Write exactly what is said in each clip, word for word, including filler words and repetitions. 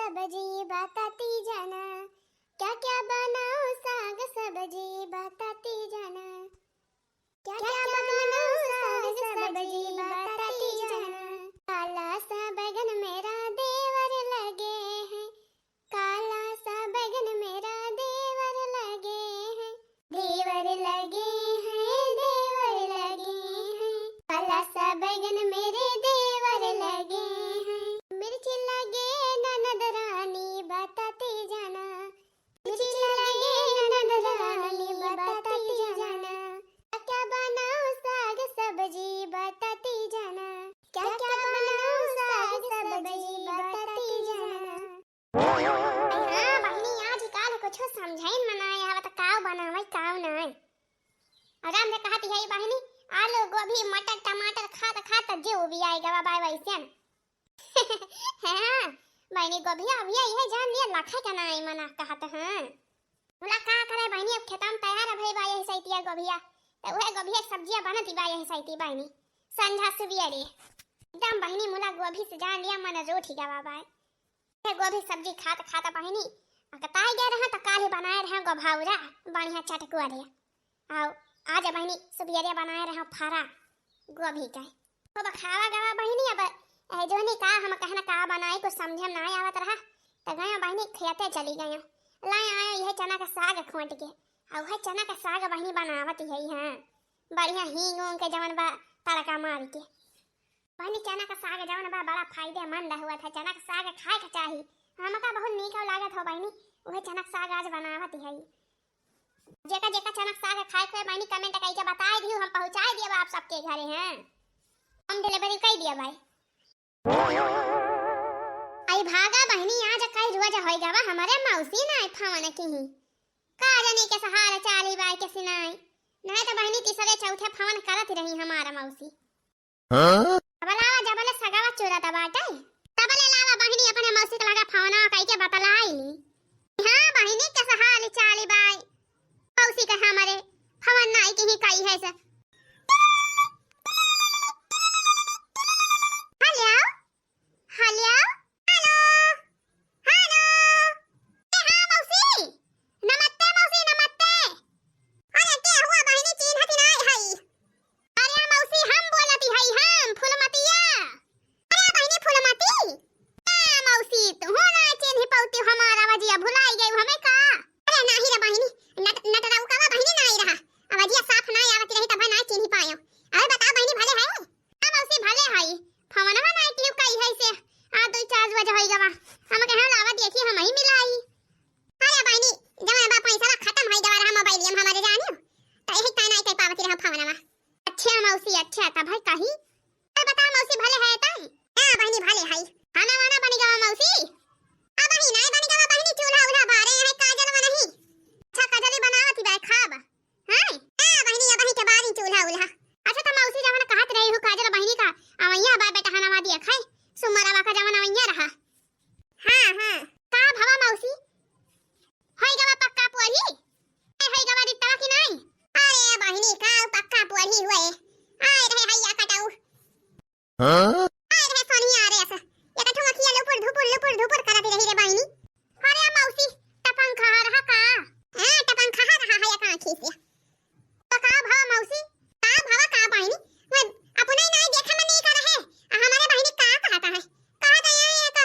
सब्जी बताती जाना, क्या क्या बनाऊं साग सब्जी बताती जाना, क्या क्या बनाऊं साग सब्जी बताती जाना। काला सा बैगन मेरा देवर लगे है, काला सा बैगन मेरा देवर लगे है, देवर लगे है, देवर लगे है। काला सा बैगन मेरे देवर लगे है, मिर्च लगे ननद रानी बताती जाना, मिर्च लगे ननद रानी बताती जाना। क्या बनाऊं साग सब्जी बताती जाना, क्या क्या बनाऊं साग सब्जी बताती जाना। अरे हाँ बहिनी, आज काल कुछो समझाइन मनाए आवा त काव बनावे काव नाय। आराम से कहती है बहिनी, आलू गोभी मटर टमाटर खात खात जीव भी आए गवा बाय वैसे न। हाँ बहिनी, गोभिया अभिया इहे जान लिया लखे का नाय मना कहत हाँ। मुला का करे बहिनी, अब खेतम तैयार भई बा यही सैतिया गोभिया, त उहे गोभिया सब्जिया बनती बा यही सैती बहिनी। संझा सुबिया रे एकदम बहिनी मुला गोभी से जान लिया मन रोटी गवा बाय। ये गोभी सब्जी खात खात बहिनी अकताई गए रहा त काल्हि बनाए रहा गोभाउरा बढ़िया चटकुआ रे। आओ आज बहिनी सुबियरे बनाए रहा फारा गोभी का। अब खावा गवा बहिनी, अब ए जोनी का हम कहना का बनाई कुछ समझे में ना आवत रहा, त गयो बहिनी खेते चली गयो, लाए आयो यह चना का साग खोट के। आ वह चना का साग बहिनी बनावत है हाँ, बढ़िया हींग उंग के जवन बा तड़का मार के। बहिनी चना का साग जवन बा बड़ा फायदेमंद हुआ था, चना का साग खाए के चाही, हमका बहुत नीक लागत हो बहिनी। उहे चना का साग आज बनावत है, जेका जेका चना का साग खाए के बहिनी कमेंट कई के बताए दियो, हम पहुँचाए दियो आप सबके घरे हैं, हम डिलीवरी कई दिया भाई। आई भागा बहिनी, आज कई रोज होई गवा हमारे मौसी ना आई फोन की ही। का जाने के सहारा चाली बाय के सिनाई। नहीं तो बहिनी तीसरे चौथे फोन करत रही हमारा मौसी। हाँ? तबला आवा जबले सगावा चूरा दबाटे। तबले लावा बहिनी अपने मौसी के लगा फोन कई के बतलाई ली। हाँ बहिनी के सहारा चाली बाय। मौसी के हमारे फोन ना आई की ही कई है से। हेलो। Hello, hello, hello. ए हाँ मौसी, नमस्ते मौसी, नमस्ते। अरे के हुआ बहिनी, चिन्हत नाय हई। अरे मौसी हम बोलती हई, हम फुलमतिया। अरे बहिनी फुलमती। ए मौसी, तू ना चिन्ह पौती हमारा वजिया भुलाई गई हमें का? अरे नाही रे बहिनी, नट-, नटरौकवा बहिनी नाही रहा। आवाजिया साफ नाही आवत रही, तब नाही चिन्ह पायो। अरे बताओ बहिनी, भले है? हाँ मौसी, भले हई। फोनवा नाही कियो कई है से। आ दो चार बजे होई गवा। हम कहे लावा देखी हम ही मिलाई। अरे बहिनी, जवन बा पैसा खत्म होई गवा रहा मोबाइलिया में हमारे जानियो। तो यही का नाही कर पावत रहा फोनवा। अच्छा मौसी, अच्छा, तब है कहीं? अरे बता मौसी, भले है तई? हाँ बहिनी, भले है। खाना वाना बनी गवा मौसी? अब ही नाही बनी गवा बहिनी, चूल्हा उल्हा बारे है, काजल बनही। अच्छा, काजली बनावती बाय खाब। हाँ? हाँ बहिनी, अब ही के बारी चूल्हा उल्हा। अच्छा, त मौसी जवन कहत रही हूँ काजल बहिनी का, अवैया बा बेटा हनवा दिया खाए, सुमरवा का जवन अवैया रहा। हाँ, हाँ। का भवा मौसी? होई गवा पक्का पोरही? ए, होई गवा रित्तवा की नाही? अरे बहिनी, का पक्का पोरही हुए? आए रहे हैया कटाऊ। हाँ? आए रहे सोनिया, अरे ऐसा। ये कठुआ किया लुपुर धुपुर, लुपुर धुपुर करत रही रे बहिनी। अरे मौसी, टपंग खा रहा का? हाँ, टपंग खा रहा है एक आँखी से। तो का भवा मौसी? का भवा का बहिनी? वो अपने ही नाही देखा मन नहीं कर रहे। आ हमारे बहिनी का कहता है? कहता है ये तो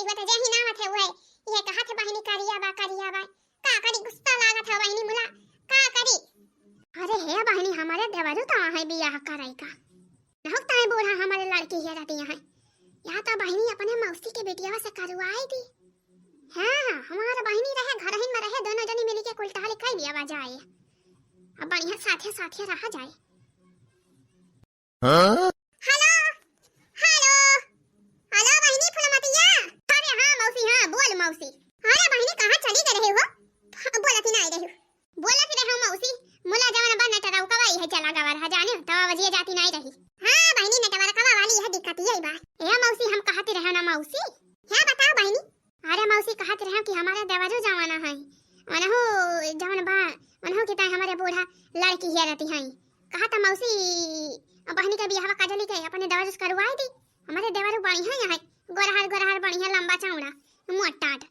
वो तो जे ही नावत है, वो है, ये कहत है बहिनी करिया बा, करिया बा। का करी, गुस्सा लागत है बहिनी मुला, का करी? अरे हे बहिनी, हमरे देवरू तो है बियाह करई का। नहुक ताई बूढ़ा हमरे लड़की हेरत है। या तो बहिनी अपने मौसी के बेटिया से करवाई दी। हाँ, हमार बहिनी रहे, घरहिन में रहे, दोनों जनी मिली के कुल टहल कई लिया बा जाए। अब बढ़िया साथे साथे रहा जाए। हाँ? हेलो, हेलो, हेलो बहिनी फुलमतिया। अरे हाँ मौसी, हाँ बोल मौसी। अरे बहिनी कहाँ चली गई रहे हो? बोलत ही नहीं रहे हो। बोलत रहे हो मौसी, मुला जवन बा नेटरौकवा इहे चला गवा रहा जाने, तवा बजिए जाती नहीं रही। हाँ बहिनी नेटवर्कवा वाली यह दिक्कत यही बा। ए मौसी हम कहत रहे ना मौसी। हाँ बताओ बहिनी। अरे मौसी कहत रहे कि हमारे देवरू जवाना है, उनहु जवन बा, उनहु की ताई हमारे बूढ़ा लड़की हेरती हैं। कहत मौसी बहिनी के बियाहवा कजली के अपने देवरू से करवाई दी। हमारे देवरू बढ़िया है, गोरहर गोरहर बढ़िया लंबा चौड़ा मोट टाट।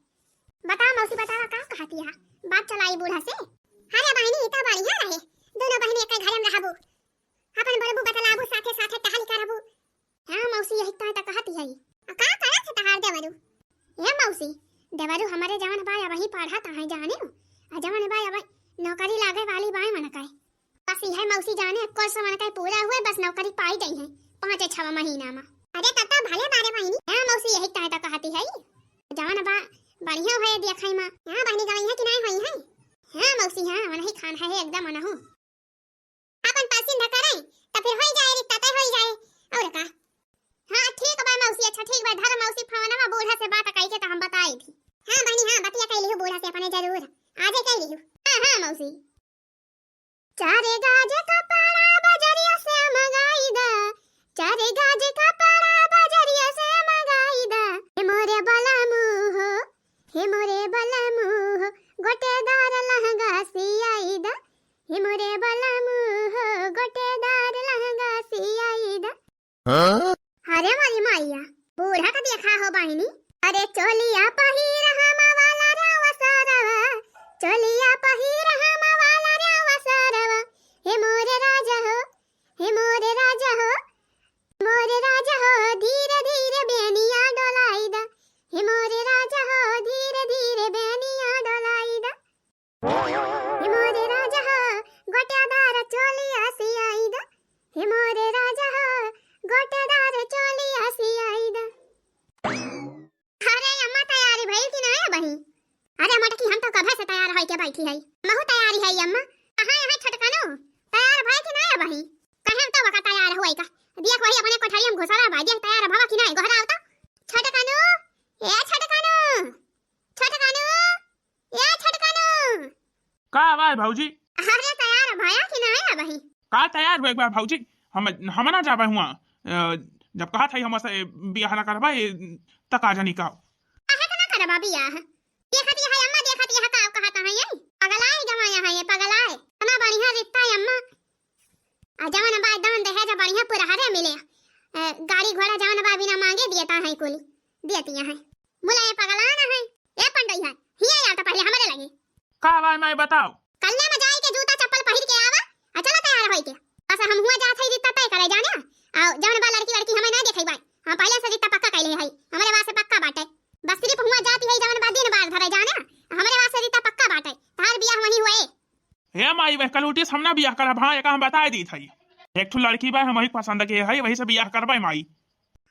बता मौसी, बतावा का कहती है? बात चलाई बूढ़ा से। अरे बहिनी, ई तो बढ़िया रहे, दोनों बहिनी एक घरे में रहबू, अपन बोलबू बतलाबू, साथे साथे टहल करबू। हाँ मौसी, यही तो, तो कहती है। आ का करत है तहार देवरू? ए मौसी, देवरू हमारे जवन बा अबही पढ़त है जाने हो, आ जवन बा अबही नौकरी लागे वाली बाय मन का। बस यह मौसी जाने, कोर्स मन का पूरा हुए, बस नौकरी पाई गई है पाँच छह महीना में। अरे तब तो भले बारे बहिनी। हाँ मौसी, यही तो, तो कहती है। जवन बा बढ़िया है देखई में। हाँ बहिनी, गवई है कि नहीं होई है? हाँ मौसी, हाँ वही खान है एकदम अनहु। अपन पसंद करे तो फिर होई जाए, रिश्ता तय होई जाए। और का? हाँ ठीक बा मौसी, अच्छा ठीक बा, धर मौसी फोनवा बूढ़ा से बात कई के तो हम बताई थी। हाँ बहिनी, हाँ बतिया कई लिहू बूढ़ा से अपने जरूर, आजे कई लिहू। हाँ हाँ मौसी। चार गाज कपड़ा बजरिया से मंगाई दा, चार गाज कपड़ा बजरिया से मंगाई दा। हे मोरे बलमू हो, हे मोरे बलमू हो, गोटेदार लहंगा सियाई दा। हे मोरे बलमू हो, गोटेदार लहंगा सियाई दा। हाँ? अरे मोरी माइया, बूढ़ा का देखा हो बहिनी। अरे चोलिया पहिर हम वाला रे वसरवा, चोलिया पहिर हम वाला रे वसरवा। हे मोरे राजा हो, हे मोरे राजा हो, मोरे राजा हो, धीरे धीरे बेनिया डोलाई दा। हे मोरे राजा हो, धीरे धीरे बेनिया डोलाई दा। हे मोरे राजा हो, गोटेदार चोलिया सियाई दा। हे मोरे राजा हो, गोटेदार चोलिया सियाई दा। अरे अम्मा, तैयारी भइल कि नाय बही? अरे मटकी, हम तो कभे से तैयार होई के बैठी है। महू तैयारी है अम्मा। कहाँ है छोटकनो? तैयार भय कि नाय बही? कहे तो वका तैयार होई का? देख वही अपने कोठरिया में घुसरा बा, देख तैयार भवा कि नाय, गोहरा आवता। छोटकनो, ए छोटकनो, छोटकनो। ए छोटकनो। का आवाज भौजी? अरे तैयार भया कि नाय बही? का तैयार होए बा भौजी? हम, हम ना जाबे हुआ। अ, जब कहा था हमसे बियाह ना करबा, ए, त का जानी का? काहे के ना करबा बियाह? देखत यह अम्मा, देखत यह का कहत है ये? पगलाए गवाया है ये, पगलाए। इतना बढ़िया रिश्ता है अम्मा। आ जवन बा दान दहेज बढ़िया पुरहरे मिले। अ, गाड़ी घोड़ा जवन बा बिना मांगे दिए ता है कुली। दिए तिया है। मुला ये पगला ना है। ए पंडई है। हिया या तो पहले हमरे लगे। का बात माई बताओ। कल्ले में जाई के जूता चप्पल पहिर के आवा। आ चला तैयार होई के। बस हम हुआ जात है रिश्ता तय करे जाने। आ जवन बा लड़की वड़की हमें ना देखे बाई। हम पहले से रिश्ता पक्का कैले है। हमरे वास्ते पक्का बाटे। बस सिर्फ हुआ जाती है जवन बा दिन बार धरे जाने। हमरे वास्ते रिश्ता पक्का बाटे। तार बियाह वही हुए। हे माई, वह कलूटी से हम ना बियाह करब, हाँ, एका हम बताए दीत हई। एक ठो लड़की बा, हम वही पसंद के हई, वही से बियाह करबे माई।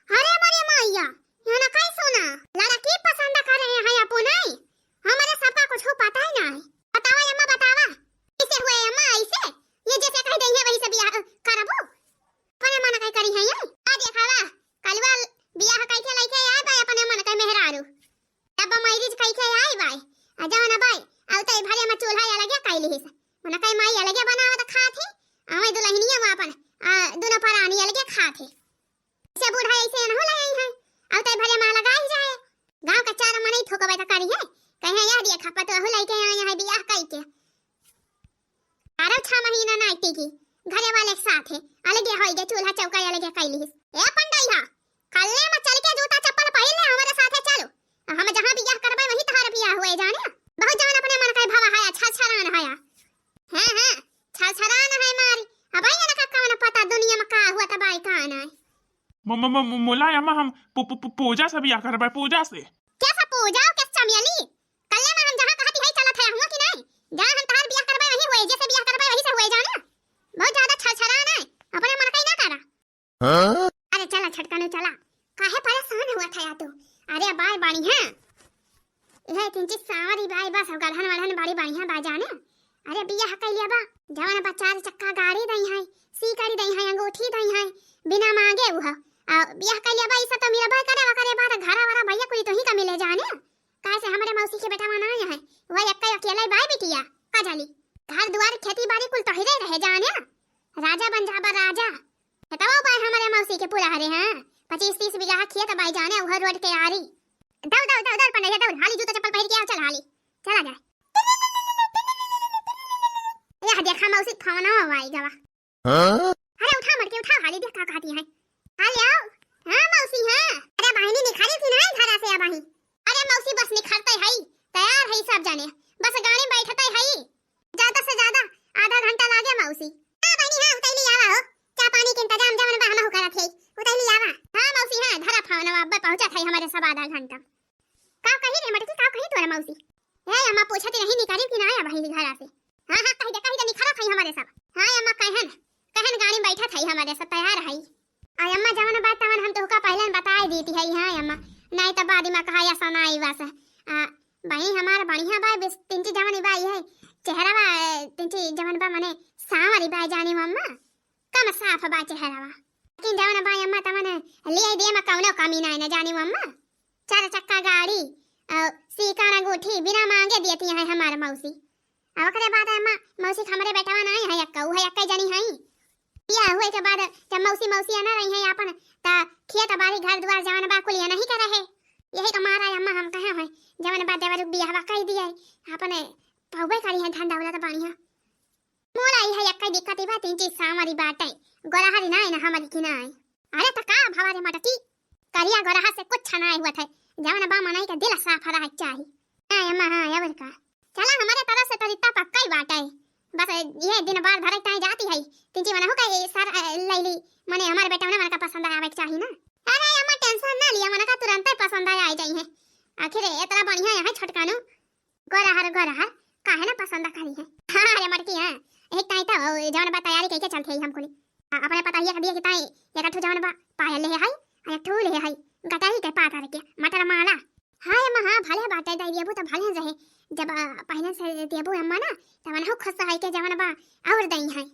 अरे मोरे माइया, यहाँ ना कई सुना, लड़की पसंद करे हैं अपने, हमारे सबका कुछ पता ही ना है। बतावा अम्मा, बतावा, कैसे हुए अम्मा ऐसे? ये जैसे कह दे है वही से बियाह करबू, अपने मन के करी है ये। आ देखावा, कलवा बियाह कई के लइके आए बा अपने मन के मेहरारू। तब मैरिज कई के आई बाई, आ जवन बाई, आउ त भरे में चूल्हा अलगे कई लिहिस। उनका माई अलगे बनावत खात है, आवे दुल्हनिया में अपन, आ, दोनों परानी अलगे खात है। से बूढ़ा ऐसे अनहो ले आई है, आउ त भरे में लगा ही जाए। गांव का चार मनई ठोकबे त करी है, कहे यह देखा पतोहू लइके आए हैं बियाह कई के। अरे छह महीना ना टिकी, घरे वाले के साथ है, अलगे होई गे, चूल्हा चौका अलगे कई लिहिस। ए पंडई हा, कल्ले में चल के जूता चप्पल पहिर ले, हमारे साथे चलो। हम जहाँ बियाह करबे, वही तहार बियाह हुए जाने। बहुत जवन अपने मन का भवा है, अच्छा अच्छा रान है। हाँ, हाँ, छरछरान है मारी। अब आई ना का कवन पता दुनिया में का हुआ त बाई का ना है। मो-, मो-, मो-, मो-, मोला अम्मा हम पू-, पू-, पू-, पूजा से बियाह करबे, पूजा से। पूजा के चमेली, कल्ले मा हम जहाँ कहती है चलत है, हुआ कि नहीं? जहाँ हम तहार बियाह करबे वही हुए, जैसे बियाह करबे वही से हुए जाने। बहुत ज्यादा छरछरा ना, अपने मन का ही ना करा। हाँ? अरे चला छटकनो चला, काहे परेशान हुआ था या तू? अरे बाय बाणी है, यह तीन चीज सावरी बाय बस, गढ़न वढ़न बड़ी बढ़िया बा जाने। अरे बियाह कैलिया बा, जवन बा चार चक्का गाड़ी दई है, सीकड़ी दई है, अंगूठी दई है, बिना मांगे उह। आ बियाह कैलिया बा, ई सब तो मिलबे करे, ओकरे बाद घरा वाला भैया कुली तोही का मिले जाने। काहे से हमरे मौसी के बेटा मनाए है, वह एक अकेले बाय बिटिया, का जाली। घर दुआर खेती बाड़ी कुल तोहरे रहे जाने, राजा बन जाबा राजा। खेतवा बाय हमरे मौसी के पूरा हरे हैं, पच्चीस तीस बीघा खेत बाय जाने, उह रोड के आरी। दौड़, दौड़, दौड़, दौड़, पनैया, दौड़, हाली जूता चप्पल पहिर के आओ, चल हाली, चला जाए। यह देखा मौसी फोन आई गवा। हाँ? अरे उठा मटकी, उठा हाली, देख का कहती है। हाली आओ। हाँ मौसी, हाँ। अरे बहिनी निखरी थी ना घरा से अब आई। अरे मौसी बस निखरते है, तैयार है सब जाने, बस गाड़ी में बैठते है। ज्यादा से ज्यादा आधा घंटा लागे मौसी। हाँ बहिनी, हाँ, उतैली आवा हो, चाय पानी के इंतजाम जवन बा हमहू करत है, उतैली आवा। हाँ मौसी, हाँ, धरा फोनवा, अब पहुँचत है हमरे सब आधा घंटा। का कही रे मटकी, का कही तोरा मौसी? ए अम्मा, पूछत रही निकरी कि ना आया बहिनी घरा से। हाँ हाँ, कही दे, कही दे, निखरत है हमरे सब। हाँ अम्मा, कहन, कहन गाड़ी में बैठत है हमरे सब, तैयार है। आ अम्मा, जवन बात तवन हम तोहका पहले बताई देती है, हाँ अम्मा, नहीं तो बाद में कहा ऐसा ना आई बस। आ बही हमार बढ़िया बा, बस तिनची जवन बा है, चेहरा बा, तिनची जवन बा मने सांवरी बा जानी अम्मा, कम साफ बा चेहरा बा। लेकिन जवन बा अम्मा तवन ले दे में कौनो कमी ना है ना जानी अम्मा। चार चक्का गाड़ी, अ, सीकन अंगूठी बिना मांगे देती है हमार मौसी। अब ओकरे बाद अम्मा, मौसी के हमरे बेटवा ना है, यक्का, उहे यक्का जनी है। बियाह हुए के बाद जब मौसी, मौसी आना रही है अपन, त खेत बाड़ी घर दुआर जवन बा कुलिया नहीं करे है। यही तो मारा अम्मा हम कहे हैं, जवन बा देवर बियाहवा कह दिया है, अपने पौबे करी है धन दौलत बढ़िया। मोला इहे एक्कै दिक्कत बा, तीन चीज सांवरी बाटे, गोरहरी नाई ना हमरी की नाई। अरे त का भवा रे मटकी, करिया गोरहा से कुछ नाई हुआ थे, जवन बा मनई के दिल साफ रहे चाही। हाँ अम्मा, हाँ, और का। चला, हमरे तरफ से तो रित्ता पक्का ही बाटे, बस ये दिन बार भरे ताई जाती है, तीन चीज मनहु का ये सर, अ, लैली, मने हमारे बेटा ने मन का पसंद आवे के चाही ना। अरे अम्मा tension ना लिया, मन का तुरंत ही पसंद आ जाई है। आखिर इतना बढ़िया है छोटकानू, गोरहर, गोरहर, काहे ना पसंद करी है। हाँ रे मटकी, हाँ। एक ताई तो जवन बा तैयारी कइके चलते ही हम कुली। आ, अपने पता ही है कि ताई, एक ठो जवन बा पायल ले है, आ एक ठो ले है, गटरी के पातर के, मटर माला। हाँ अम्मा, हाँ, भले बाटे दे देबू तो भले रहे। जब, आ, पहले से देबू अम्मा ना, तब ना खुश है के जवन बा और दई है।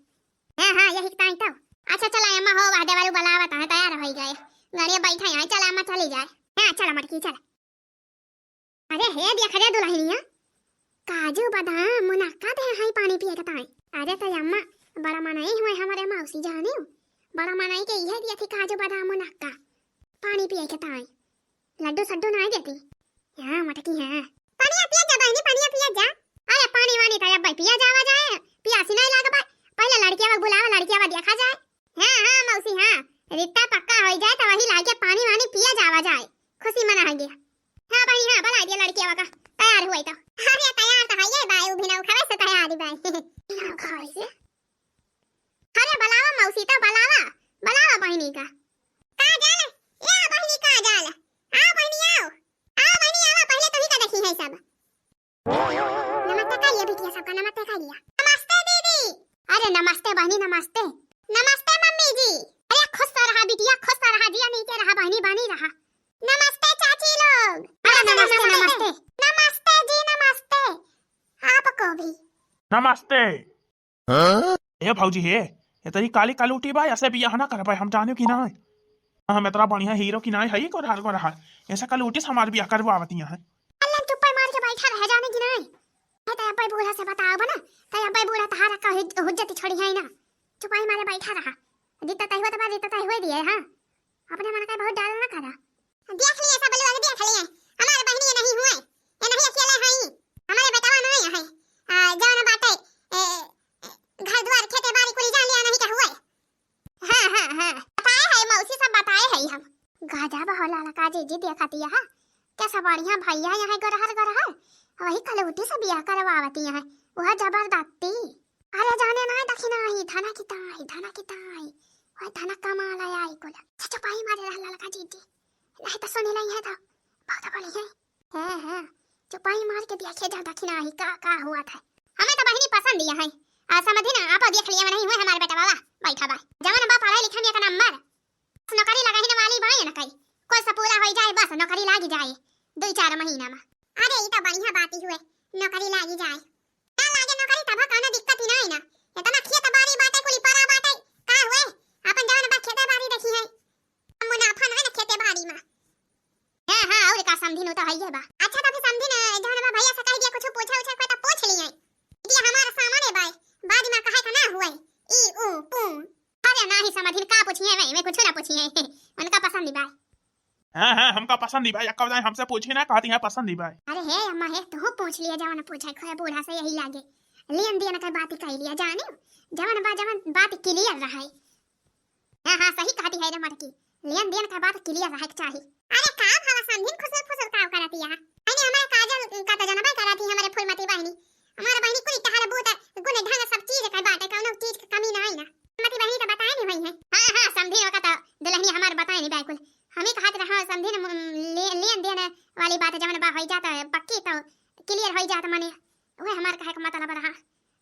हाँ, हाँ, यही ताई तो। अच्छा चला अम्मा, हो बा देवरू बुलावत है, तैयार हो गए। गाड़ी बैठे हैं, चला अम्मा चली जाए। हाँ, चला मटकी, चला। अरे हे देख रे दुलहिनिया, काजू बादाम मुनक्का दे हैं पानी पिए के ताई। अरे त अम्मा, बड़ा मनई हुए हमरे मौसी जानिउ, बड़ा मनई के इहे दिया थी काजू बादाम मुनक्का पानी पिए के ताई, लड्डू सड्डू नाई देती। हाँ मटकी हाँ, पनिया पिया जा बहिनी, पनिया पिया जा। अरे पानी वानी त अब पिया जावा जाए, पियासी नाई लागबा। पहले लड़किया बुलावा, लड़किया देखा जाए। हाँ, हाँ, मौसी, हाँ। रित्ता पक्का होइ जाए, त वही लागे पानी वानी पिया जावा जाए। खुशी मना है गया। हाँ, बहिनी, हाँ, बुला दिया लड़किया का। तैयार हुए तो। अरे, तैयार तो है ये बाई, उ बिना उखावे से तैयार ही बाई। बिना उखावे से? अरे, बुलावा मौसी, तो बुलावा। बुलावा बहिनी का। काजल, ए बहिनी काजल। आओ बहिनी, आओ। आओ बहिनी, आओ, पहले तुही का देखी है सब। नमस्ते करिए बिटिया सबका, नमस्ते करिए। नमस्ते दीदी। अरे नमस्ते बहिनी, नमस्ते। नमस्ते मम्मी जी। अरे खुश रहा बिटिया, खुश रहा, जिया नीचे रहा बहिनी, बनी रहा। नमस्ते चाची लोग। अरे नमस्ते, नमस्ते। नमस्ते जी, नमस्ते। आपको भी। नमस्ते। हाँ? ए भौजी हे, ए तरी काली कलूटी बा, ऐसे बियाह ना करबे हम, जाने की ना। हम इतना बढ़िया हीरो की ना है, गोरहर गोरहर, ऐसे कलूटी से हमार बियाह करवावतिया है। अल्लाह चुप्पे मार के बैठा रह जाने की ना। ए तो अब्बे बूढ़ा से बताओ बना, तो अब्बे बूढ़ा तहारा का हुज-, हुज्जत छोड़ी है ना। चुपाई मारे बैठा रहा। दित्ता तय हुआ तो बा, दित्ता तय हुए दिए, हाँ। अपने मन का बहुत डर ना करा। देख लिए सब लोग, देख लिए। हमारे बहिनी ये नहीं हुए। ये नहीं अकेले हैं। हमारे बेटवा नहीं है। आ, जौन बाटे, ए, ए, घर द्वार, खेते बाड़ी कुली जान लिया नहीं का हुए। हाँ, हाँ, हाँ। बताए है, मौसी सब बताए है हम। गजब हो ललका जीजी देखती है। कैसा बढ़िया भैया यहाँ गोरहर गोरहर। वही कलूटी से बियाह करवावती है। वह जबरदस्ती। अरे जाने ना दखिना आई, धना की ताई, धना की ताई। वह धना कमाल आई कुल। चुपाई मारे रहा ललका जीजी। नहीं तो सुनी नहीं है तो। बहुत बोली है। हाँ, हाँ, चुपाई मार के देखे जा दखिना ही का, का हुआ था। हमें तो बहिनी पसंद ही है। आ समधिन आप देख लिए नहीं हुए हमारे बेटा बाबा, बैठा बा। जवन बा पढ़ाई लिखाई में एक नंबर। नौकरी लगाही न वाली बाई न कई। कोर्स पूरा होई जाए, बस नौकरी लागी जाए दुई चार महीना में। अरे, ई तो बढ़िया बात ही हुए, नौकरी लागी जाए। ना लागे नौकरी तब कौनो दिक्कत ही नहीं ना। इतना खेत बाड़ी बाटे, कुली परा बाटे, का हुए? अपन जवन बा खेते बाड़ी देखी है, मुनाफा नहीं ना खेते बाड़ी में। हाँ, हाँ, और का समधिन, उ तो हइये बा। अच्छा, तो फिर समधिन, जवन बा भैया से कह दिया, कुछ पूछे उछे कोई तो पूछ लिए। ये हमारा सामने बाय, बाद में कहे का ना हुए। ई, ऊ, पू। अरे नाही समधिन, का पूछिए, मैं, मैं कुछ ना पूछिए। उनका पसंद ही बाय। हाँ, हाँ, हमका पसंद ही बाय, अक्का बताए हमसे पूछी ना, कहती है पसंद ही बाय। अरे हे अम्मा हे, तू पूछ लिए, जवन पूछे खोए बूढ़ा से यही लागे। लेन देन का बात ही कह लिया जाने, जवन बा, जवन बात clear रहे। हाँ, हाँ, सही कहती है रे मटकी, लेन देन का बात clear रहे के चाही। अरे का भला समधिन खुसुर फुसुर का करती है? अरे हमारे काजल का तो जनबे करती है, हमारे फूलमती बहिनी। हमारे बहिनी कुल तहर बूत गुण ढंग सब चीज का बाटे, कौनो चीज की कमी ना आई ना। फूलमती बहिनी तो बताए नहीं हुई है। हाँ, हाँ, समधिन का तो दुल्हनी हमार बताए नहीं बिल्कुल। हम ही कहत रहा समधिन, म-, ले-, लेन देन वाली बात जवन बा होई जात पक्की तो clear होई जात मने। वह हमार कहे का मतलब रहा।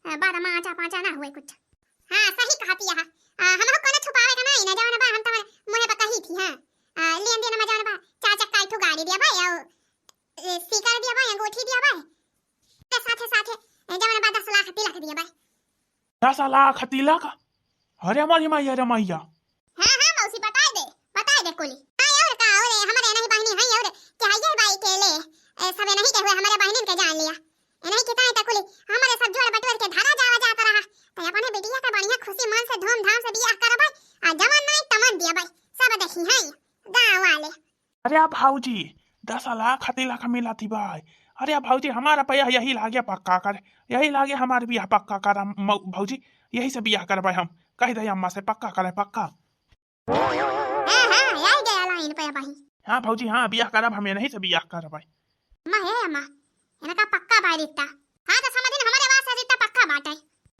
अ, बाद में आचा पाचा ना हुए कुछ। हाँ, सही कहती है। अ, हमहू कोनो छुपावे का नहीं ना, जवन बा हम तमरे मुँहे पर कही थी, हाँ। अ, लेन देन में जवन बा, चार चक्का एक ठो गाड़ी दिया भाई, और, ए, सीकर दिया भाई, अंगूठी दिया भाई। के साथे साथे, ए, जवन बा दस लाख तिलक दिया भाई। दस लाख तिलक? अरे हमारी मैया रे मैया। हाँ, हाँ, मौसी, बताए दे, बताए दे कुली। हाँ, और का, और हमारे नहीं बहिनी है, और के हइये बाई के ले, ए, सबे नहीं के हुए, हमारे बहिनी के जान लिया। ए, नहीं कितना है कुली, हमारे सब जोड़ बटोर के धरा जावा जात रहा। तो अपने बिटिया का बढ़िया खुशी मन से धूमधाम से बियाह करबे, आ जवन नहीं तमन दिया भाई, सब देखी हैं गाँव वाले। अरे आ भौजी, दस लाख तिलक मिलत ही बाय। अरे आ भौजी, हमार रुपया यही लागे पक्का कर, यही लागे हमार बियाह पक्का कर, हम मौ-, भौजी, यही से बियाह करबे हम। कह दे अम्मा से पक्का करे, पक्का। हाँ, हाँ, आई गया लाइन पे भाई। हाँ भौजी, हाँ, बियाह करब हम, यही से बियाह करबे। अम्मा हे अम्मा, इनका पक्का बाय रिश्ता। हाँ, तो समधिन हमारे वास्ते रिश्ता पक्का बाटे।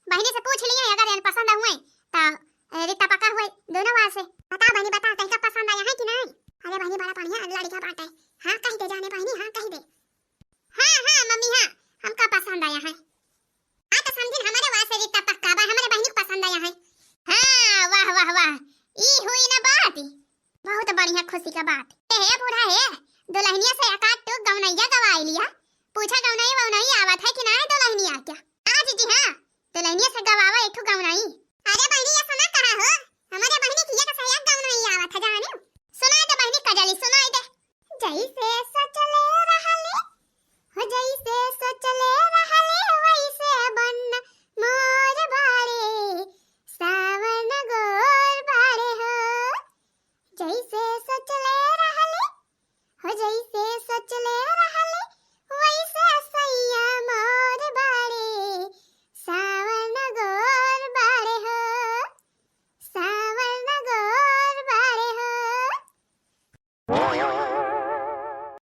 बहिनी से पूछ लिए, अगर ये पसंद हुए, तो, ए, रिश्ता पक्का हुए दोनों वास्ते। बता बहिनी, बता, तैका पसंद आया है कि नहीं? अरे बहिनी, बड़ा बढ़िया लड़का बाटे। हाँ, कह दे जाने बहिनी, हाँ, कह दे। हाँ, हाँ, मम्मी, हाँ, हमका पसंद आया है। हाँ, तो समधिन हमारे वास्ते रिश्ता पक्का बा, हमारे बहिनी को पसंद आया है। हाँ, वाह, वाह, वाह, ई हुई ना बात। बहुत बढ़िया खुशी का बात। ए हे बूढ़ा हे, दुल्हनिया से एकाध टूक गवनैया गवाई लिया। पूछा गवनैया ववनैया आवत है कि ना दुल्हनिया क्या? हाँ जीजी हाँ, दुल्हनिया से गवावा एक ठो गवनई। अरे बहिनी, ये सुना कहा हो, हमारे बहिनी की ये तो सही गवनई आवत है जाने। सुनाई दे बहिनी कजली, सुनाई दे। जैसे